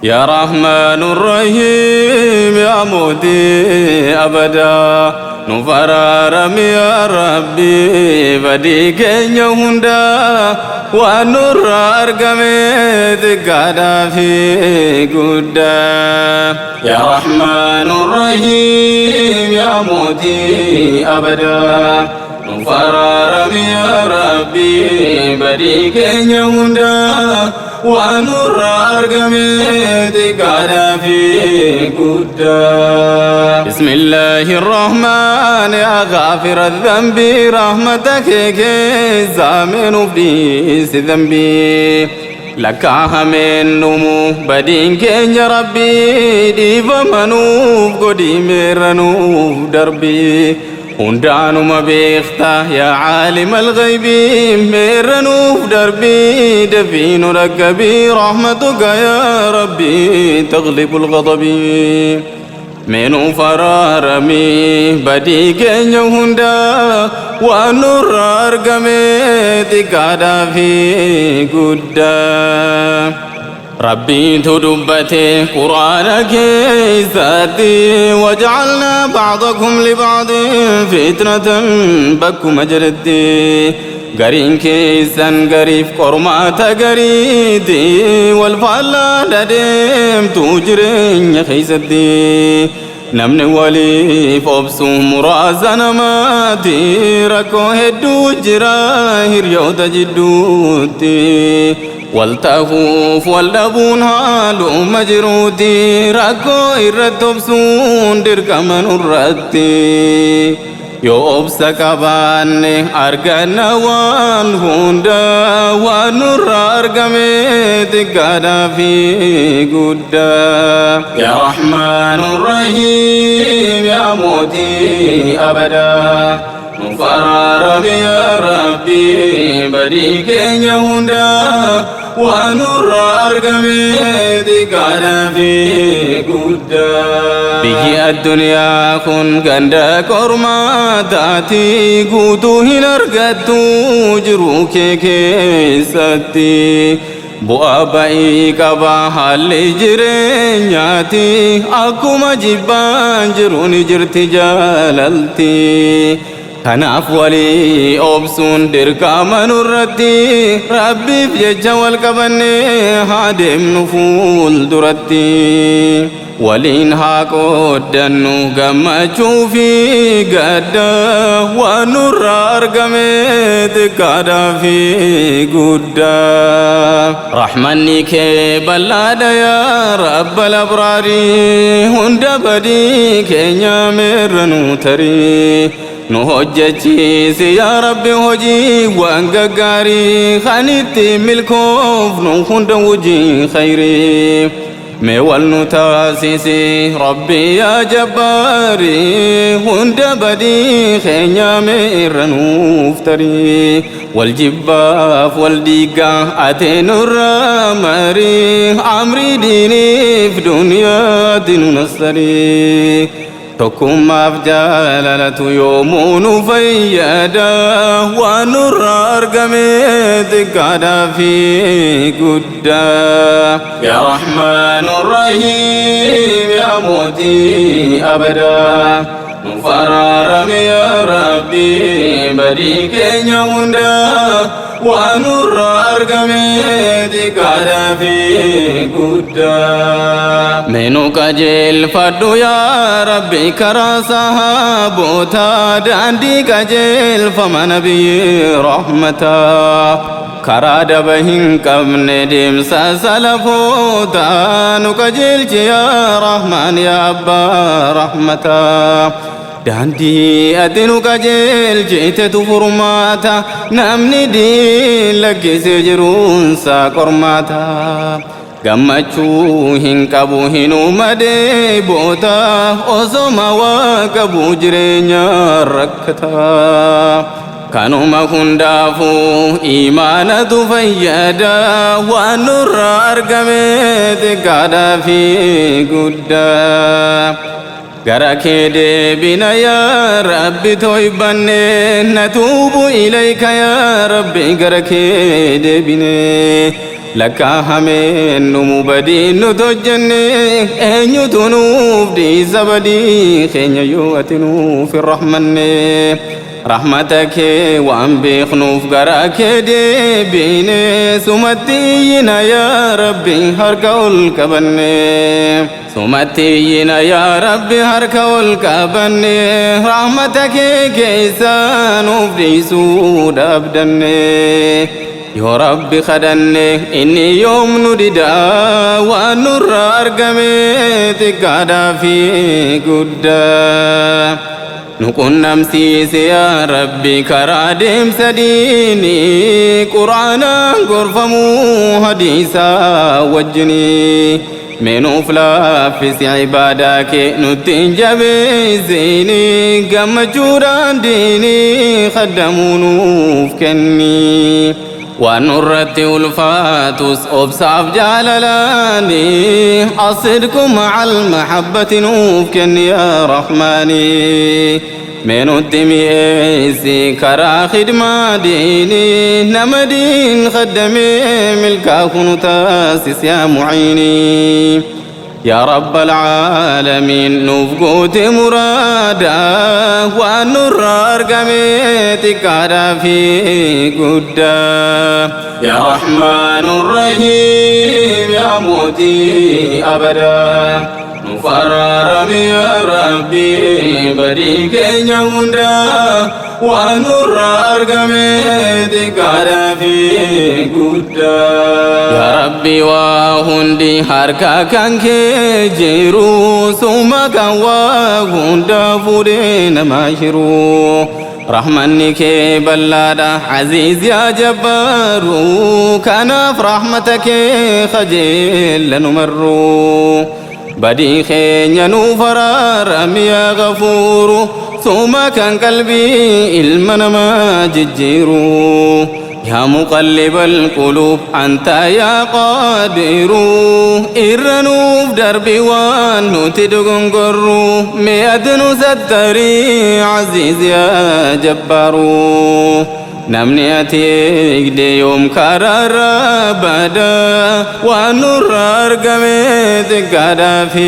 يا رحمن الرحيم يا مودي أبدا nuuf araarami yaa Rabbi badii keenya hunda waan nurraa argame xiqqaadhaa fi guddaa. يا رحمن الرحيم يا موتي أبدا nuuf araarami yaa Rabbi badii keenya hunda waan nurraa argame xiqqaadhaa fi guddaa. بسم الله الرحمن يا غافر الذنب رحمتك كيزامن في ذنبي lakkaa'ameen dhumu badiin keenya Rabbii dhiifama nuuf godhi meerra nuuf darbii hundaanuma beekta yaa عالم الغيب meerra nuuf darbii dafii nu dhaqqabii رحمتك يا ربي تغلب الغضب. Mee nuuf araaramii badii keenya hunda waan nurraa argame xiqqaadhaa fi guddaa. Rabbiitu dubbate Quraana keessatti وجعلنا بعضكم لبعض فتنة bakkuma jedhetti gariin keessan gariif qormaata gariiti wal faallaa deemtu jireenya keessatti namni waliif obsu muraasa namaati rakkoo hedduu jira hiriyoota jidduutti wal ta'uuf wal dhabuun haaluma jiruuti rakkoo irratti obsuun dirqama nurratti yoo obsa qabaanne arganna waan hunda waan nurraa argame xiqqaadhaa fi guddaa. يا رحمن الرحيم يا موتي أبدا nuuf araarami yaa Rabbi badii keenya hunda waan nurraa argame xiqqaadhaa fi guddaa. Biyyi addunyaa kun ganda qormaataati guutuu hin argattu jiruu kee keessatti. Bu'aa ba'ii qaba haalli jireenyaati akkuma jibbaan jiru ni jirti jaalalti. Kanaaf walii obsuun dirqama nurratti Rabbiif jecha wal qabannee haa deemnu fuulduratti. Waliin haa qooddannu gammachuu fi gadda waan nurraa argame xiqqaadhaa fi guddaa. Rahmanni kee bal'aadha yaa Rabbal abraarii hunda badii keenya meerra nu tarii. Nu hojjechiisi yaa Rabbi hojii waan gaggaarii kan itti milkoofnu hunda hojii khayrii. Mee wal nu taasisi Rabbi yaa jabbaarii hunda badii keenya meerra nuuf tarii. Wal jibbaaf wal diigaa ate nurraa marii amrii diiniif duniyaatti nu nassarii. Tokkummaaf jaalalatu yoomuu nu fayyada waan nurraa argame xiqqaadhaa fi guddaa. يا رحمن الرحيم يا موتي أبدا nuuf araarami yaa Rabbi badii keenya hunda waan nurraa argame xiqqaadhaa fi guddaa. Mee nu qajeelfadhu yaa Rabbi karaa sahaabotaa daandii qajeelfama nabiyyi rahmataa. Karaa daba hin qabne deemsa salafoota nu qajeelchi yaa Rahmaan yaa Abbaa rahmataa. Daandii ati nu qajeelchitetu furmaata namni diin lakkisee jiruunsaa qormaata. Gammachuu hin qabu hinuma deeboota osoma waa qabu jireenya rakkata. Kanuma hundaafuu imaanatu fayyada waan nurraa argame xiqqaadhaa fi guddaa. Gara kee deebina yaa Rabbi toybanne نتوب إليك yaa Rabbi gara kee deebine. Lakkaa'ameen dhumu badiin nuti hojjenne, eenyutu nuuf dhiisa badii keenya yoo ati nuuf hin rahmanne? Rahmata kee waan beeknuuf gara kee deebine, sumatti iyyina yaa Rabbi harka ol qabanne. Sumatti iyyina yaa Rabbi harka ol qabanne, rahmata kee keessa nuuf dhiisuu dhabdanne. Yoo Rabbi kadhanne inni yoom nu dida, waan nurra argame xiqqaadhaa fi guddaa. Nu qunnamsiise yaa Rabbi karaa deemsa diinii, Qur'aanaan gorfamuu hadiisaa wajjinii. Mee nuuf laaffisi ibaadaa kee nutti hin jabeessini, gammachuudhaan diinii khaddamuu nuuf kenni. Waan nurratti ulfaatus obsaaf jaalalaani, asidqu macal mahabbati nuuf kenni yaa Rahmaani. Mee nutti mi'eessi karaa khidmaa diinii, nama diin khaddamee milkaa'u nu taasis yaa muciinii. Yaa Rabbal Caalamiin nuuf guuti muraada, waan nurra argame xiqqaadhaa fi guddaa. Yaa Rahmaanu Rahiim yaa mootii abadaa, nuuf araarami yaa Rabbi badii keenya hundaa, waan nurra argame xiqqaadhaa fi guddaa. Yaa Rabbi waa hundi harka kan kee jiru, suma kan waa hunda fuudhee nama hiru. Rahmanni kee bal'aadha Aziiz yaa Jabbaaru, kanaaf rahmata kee kajeella nu marru. Badii keenya nuuf araarami yaa Ghafuuru, suma kan qalbii ilma namaa jijjiiru. Yaa muqallibal quluub anta yaa qaadiru, irra nuuf darbi waan nuti dogongorru, mee ati nu sattarii Aziiz yaa Jabbaaru. Namni ati eegde yoom karaarra bada, waan nurra argame xiqqaadhaa fi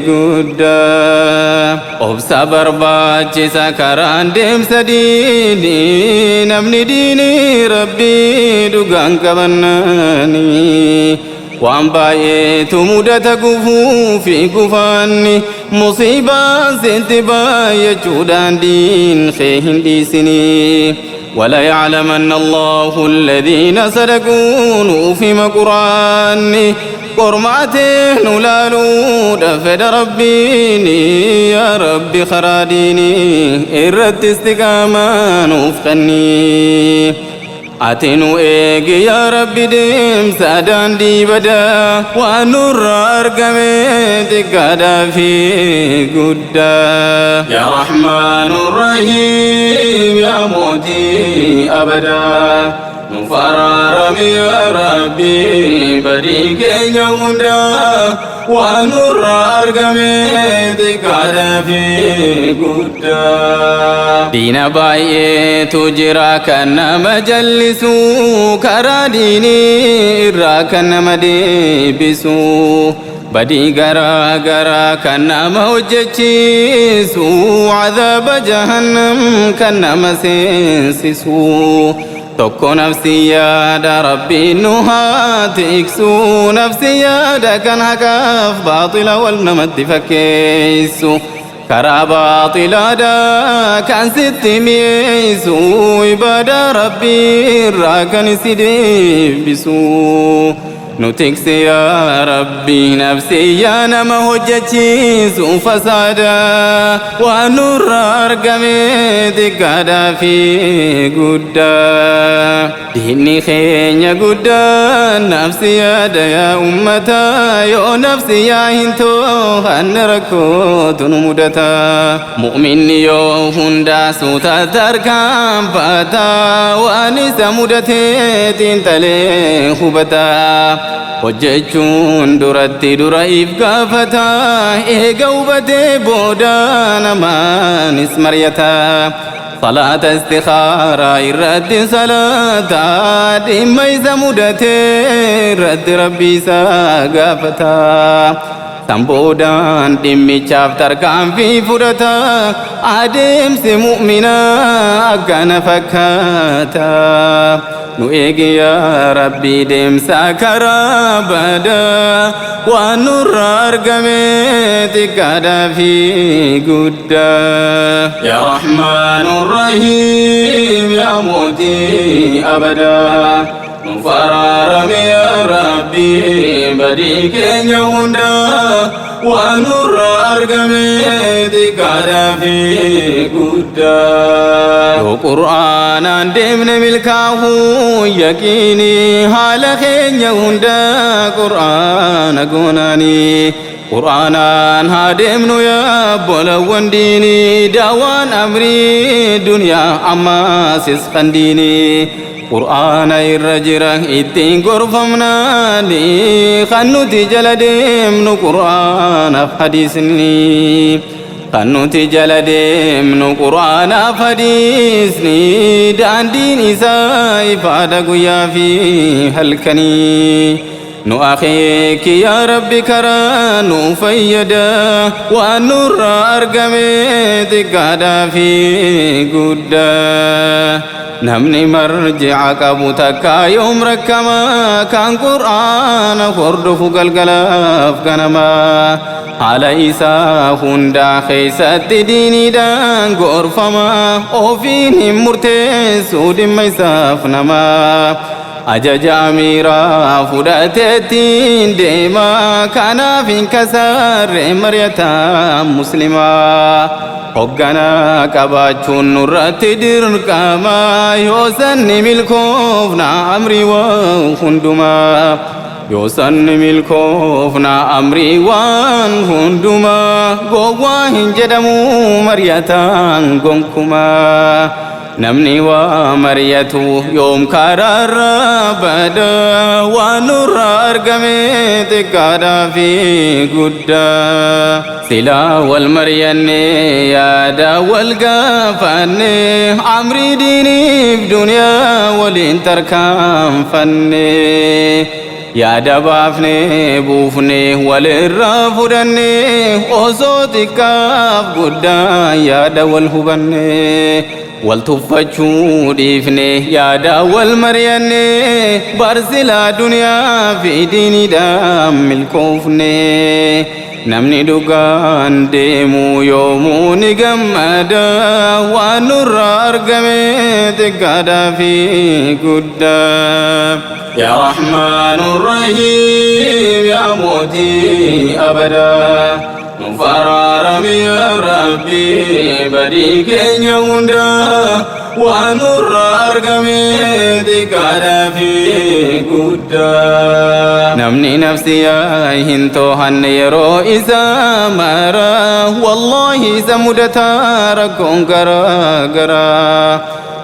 guddaa. Obsa barbaachisa karaan deemsa diinii, namni diinii Rabbii dhugaan qabannaanii. Waan baay'eetu mudata gufuu fi gufaanni, musiibaan sitti baay'achuudhaan diin kee hin dhiisinii. وليعلمن الله الذين صدقوا في قرآن qormaatee nu laaluudha fedha Rabbiini. Yaa Rabbi karaa diinii irratti istiqaamaa nuuf kenni. Ati nu eegi yaa Rabbi deemsa daandii badaa, waan nurra argame xiqqaadhaa fi guddaa. Yaa Rahmaanu Rahiim yaa mootii abadaa, nuuf araarami yaa Rabbi badii keenya hundaa, waan nurra argame xiqqaadhaa fi guddaa. Diina baay'eetu jira kan nama jallisu, karaa diinii irraa kan nama deebisu. Badii garaa garaa kan nama hojjechiisu, cadaaba jahannam kan nama seensisu. Tokko nafsi yaada, Rabbiin nu haa tiksu, nafsi yaada kan haqaaf baaxila wal namatti fakkeessu. Karaa baaxilaadha kan sitti mi'eessu, ibaadaa Rabbii irraa kan si deebisu. Nu tiksi yaa Rabbi nafsi yaa nama hojjechiisu fasaada, waan nurra argame xiqqaadhaa fi guddaa. Diinni keenya guddaa nafsi yaada yaa ummata, yoo nafsi yaa hin too'anne rakkootu nu mudata. Mu'minni yoo hundaa suuta tarkaanfata, waan isa mudatee xiinxalee hubata. Hojjechuun duratti dura if gaafata, eega hubatee booda namaanis maryata. Salaata istikhaaraa irratti salaata, dhimma isa mudatee irratti Rabbi isaa gaafata. San boodaan dhimmichaaf tarkaanfii fudhata, adeemsi mu'minaa akkana fakkaata. Nu eegi yaa Rabbi deemsa karaa badaa, waan nurraa argame xiqqaadhaa fi guddaa. Yaa Rahmaanu Rahiim, yaa mootii abadaa, nuuf araarami yaa Rabbi badii keenya hundaa, waan nurraa argame xiqqaadhaa fi guddaa. Yoo Qur'aanaan deemne milkaa'uu yaqiinii, haala keenya hundaa Qur'aana goonaanii. Qur'aanaan haa deemnu yaa obbolawwan diinii, daawaan amrii duniyaa ammaasis kan diinii. Qur'aana irra jira ittiin gorfamnaani, kan nuti jala deemnu Qur'aanaaf hadiisni. Kan nuti jala deemnu Qur'aanaaf hadiisni, daandiin isaa ifaadha guyyaa fi halkanii. Nu akeeki yaa Rabbi karaa nu fayyada, waan nurraa argame xiqqaadhaa fi guddaa. Namni marji'a qabu takka yoom rakkama, kan Qur'aana hordofu galgalaaf ganama. Haala isaa hundaa keessatti diiniidhaan gorfama, ofiin hin murteessu dhimma isaaf nama. Ajaja amiiraa fudhateettiin deema, kanaaf hin kasaarre mari'ataa muslimaa. Hogganaa qabaachuun nurratti dirqama, yoo sanni milkoofna amrii waan hundumaa. Yoo sanni milkoofna amrii waan hundumaa, gowwaa hin jedhamu mari'ataan gonkumaa. Namni waa mari'atu yoom karaarraa bada, waan nurraa argame xiqqaadhaa fi guddaa. Silaa wal mari'anne yaada wal gaafanne, amrii diiniif duniyaa waliin tarkaanfanne. Yaada baafne buufne walirraa fudhanne, osoo xiqqaaf guddaa yaada wal hubanne. Wal tuffachuu dhiifne yaada wal mari'anne, barsilaa duniyaa fi diiniidhaan milkoofne. Namni dhugaan deemu yoomuu ni gammada, waan nurraa argame xiqqaadhaa fi guddaa. Yaa Rahmaanu Rahiim, yaa mootii abadaa, nuuf araarami yaa Rabbi badii keenya hundaa, waan nurraa argame xiqqaadhaa fi guddaa. Namni nafsiyaa hin too'anne yeroo isaa mara, wallaahi isa mudataa rakkoon garaa garaa.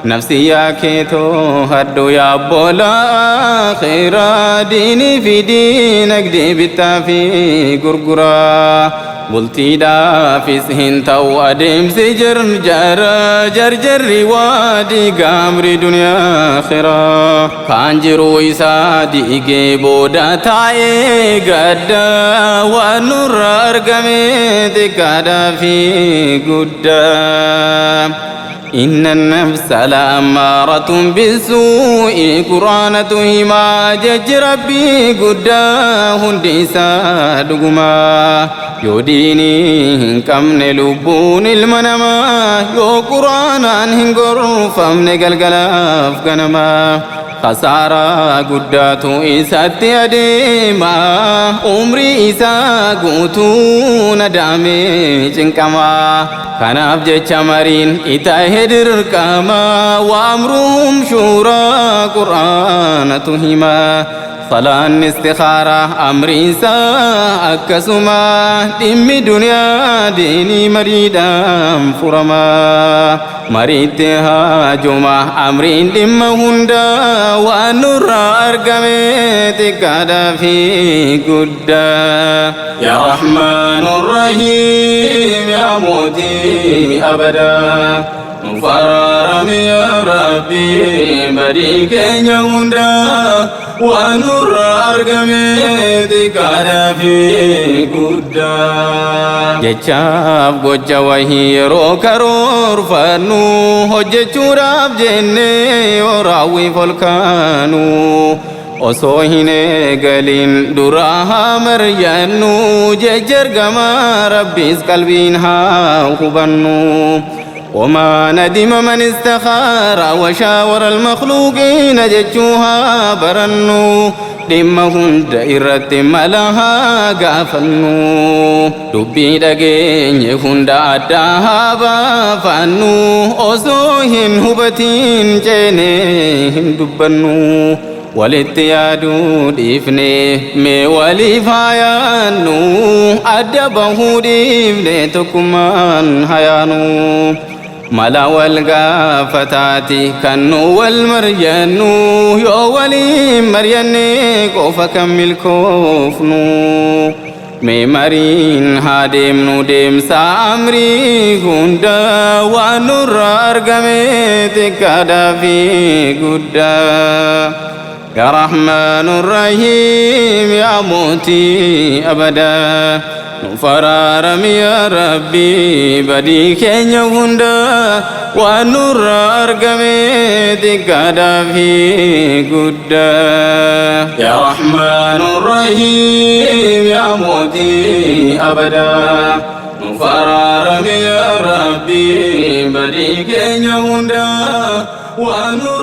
Nafsiyaa kee too'adhu yaa obbolaa akhiraa, diinii fi diinagdee bittaa fi gurguraa. Bultiidhaafis hin ta'u adeemsi jarjara, jarjarri waa diiga amri duniyaa akhiraa. Kaan jiruu isaa diigee booda taa'ee gadda, waan nurraa argame xiqqaadhaa fi guddaa. Inna nafsa la'ammaaratun bisuu'i, Qur'aanatu himaa jechi Rabbii guddaa hundi isaa dhugumaa. Yoo diinii hin qabne lubbuun ilma namaa, yoo Qur'aanaan hin gorfamne galgalaaf ganamaa. Khasaaraa guddaatu isatti adeema, umrii isaa guutuu nadaamee cinqama. Kanaaf jecha mariin itahee dirqama, waamruhum shuuraa Qur'aanatu hima. Salaan istikhaaraa amriinsaa akkasuma, dhimmi duniyaa diinii mariidhaan furama. Mariitti haajuma amriin dhimma hundaa, waan nurraa argame xiqqaadhaa fi guddaa. Yaa Rahmaanu Rahiim, yaa mootii abadaa, Nuuf araarami yaa Rabbi badii keenya hunda waan nurraa argame xiqqaadhaa fi guddaa. Jechaaf gocha wahii yeroo karoorfannu hojjechuudhaaf jennee yoo raawwiif ol kaanu osoo hin eegalin dura haa maryannu jecha ergamaa Rabbiis qalbiin haa hubannu. وما ندم من استخار وشاور المخلوقين jechuu haa barannu. Dhimma hunda irratti mala haa gaafannu. Dubbii dhageenye hunda addaa haa baafannu. Osoo hin hubatiin ceenee hin dubbannu. Walitti yaaduu dhiifne mee waliif haa yaannu. Adda bahuu dhiifne tokkummaan haa yaanu. Mala wal gaafataati kan nu wal maryannu yoo waliin maryanne qofa kan milkoofnu. Mee mariin haa deemnu deemsa amrii hunda waan nurraa argame xiqqaadhaa fi guddaa. يا رحمن الرحيم يا موتي أبدا nuuf araarami yaa Rabbi badii keenya hunda waan nurraa argame xiqqaadhaa fi guddaa. يا رحمن الرحيم يا موتي أبدا nuuf araarami yaa Rabbi badii keenya hunda waan nurraa